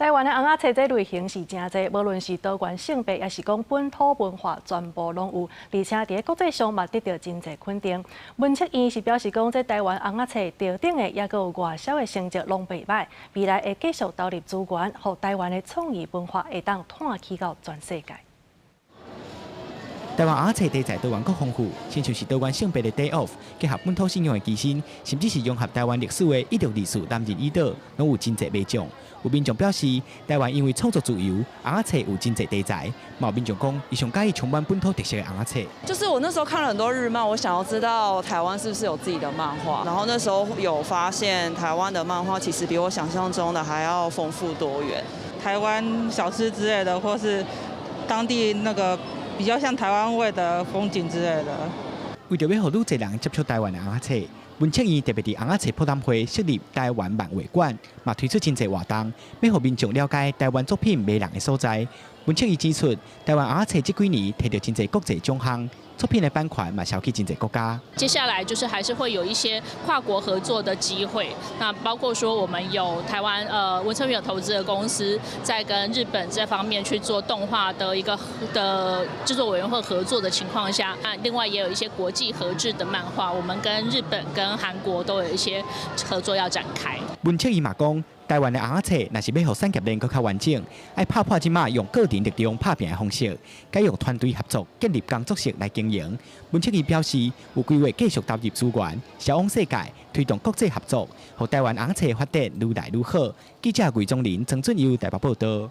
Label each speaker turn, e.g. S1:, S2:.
S1: 台灣的尪仔冊這類型是誠濟，無論是多元性別，抑是講本土文化，全部攏有。而且佇國際上嘛得著真濟肯定。文策院是表示講，這台灣尪仔冊特頂的，抑閣有外銷的成績攏袂䆀，未來會繼續投入資源，予台灣的創意文化會當湠起到全世界。
S2: 台灣尪仔冊題材多元閣豐富，親像是多元性別的 Day Off，結合本土信仰的機身，甚至是融合台灣歷史的1624男人與島，攏有真濟賣相。有民眾表示，台灣因為創作自由，尪仔冊有真濟題材。嘛有民眾講，伊上佮意充滿本土特色的尪仔冊。
S3: 就是我那時候看了很多日漫，我想要知道台灣是不是有自己的漫畫。然後那時候有發現台灣的漫畫其實比我想象中的還要豐富多元。
S4: 台灣小吃之類的，或是當地那個比較像台灣味的風景之類的。
S2: 為著欲予愈濟人接觸台灣的尪仔冊，文策院特別佇尪仔冊博覽會設立台灣漫畫館，嘛推出真濟活動，欲予民眾了解台灣作品迷人的所在。文策院指出，台灣尪仔冊這幾年提著真濟國際獎項，作品的版權嘛銷去真濟國家。
S5: 接下來就是還是會有一些跨國合作的機會，那包括說我們有台灣文策院有投資的公司，在跟日本這方面去做動畫的一個的製作委員會合作的情況下，那另外也有一些國際合製的漫畫，我們跟日本跟韓國都有一些合作要展開。
S2: 文策院嘛講，台灣的尪仔冊若是欲予產業鏈閣較完整，愛拍破這馬用個人力量拍拚的方式，改用團隊合作建立工作室來經營。文策院表示，有規劃繼續投入資源，銷往世界，推動國際合作，予台灣尪仔冊發展愈來愈好。記者魏宗林、曾俊佑台北報道。